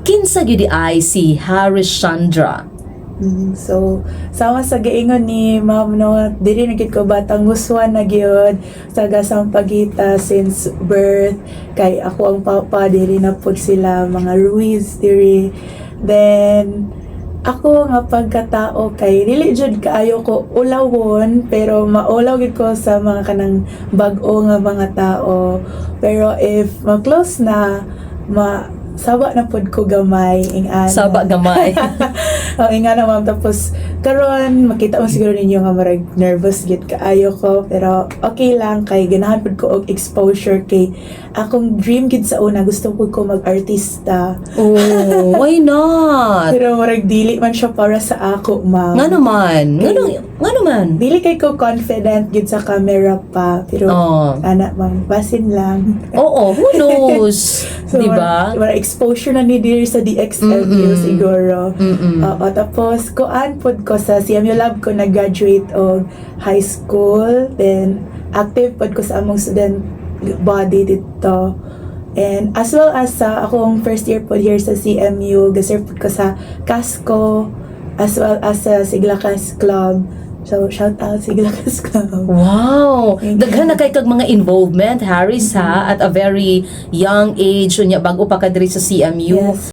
Kinsa gyud ay si Harris Chandra? So, sama sa giingon ni Ma'am, no, diri na gid ko batang Musuan na gyud sa Sampaguita since birth, kay ako ang papa diri na pud sila, mga Ruiz diri. Then ako nga pagkatao kay dili jud kaayo ko ulawon, pero maulaw gid ko sa mga kanang bag-o nga mga tao. Pero if ma-close na, ma saba na pud ko gamay ing ana. Saba gamay. Oh, nga na, ma'am. Tapos, karon makita mo siguro ninyo nga marag nervous gid kaayo ko. Pero, okay lang kay ganahan pud ko og exposure kay akong dream gid sa una, gusto pud ko mag-artista. Oh, why not? Pero marag dili man siya para sa ako, ma'am. Nga naman. Nga naman. Dili kay ko confident gid sa camera pa. Pero, ana, ma'am, basin lang. Oo, who knows? So, Di ba? Mara exposure na ni diri sa DXMU siguro. Oo, tapos kuan pod ko sa CMU Lab ko nag-graduate og high school. Then active pod ko sa among student body dito. And as well as sa akong first year pod here sa CMU, gaserve pod ko sa CASCO as well as sa Siglakas Club. So shout out Siglakas Club. Wow! Thank you. Daghan na kay kag mga involvement, Harris, ha, at a very young age, unya bago pa ka diri sa CMU. Yes.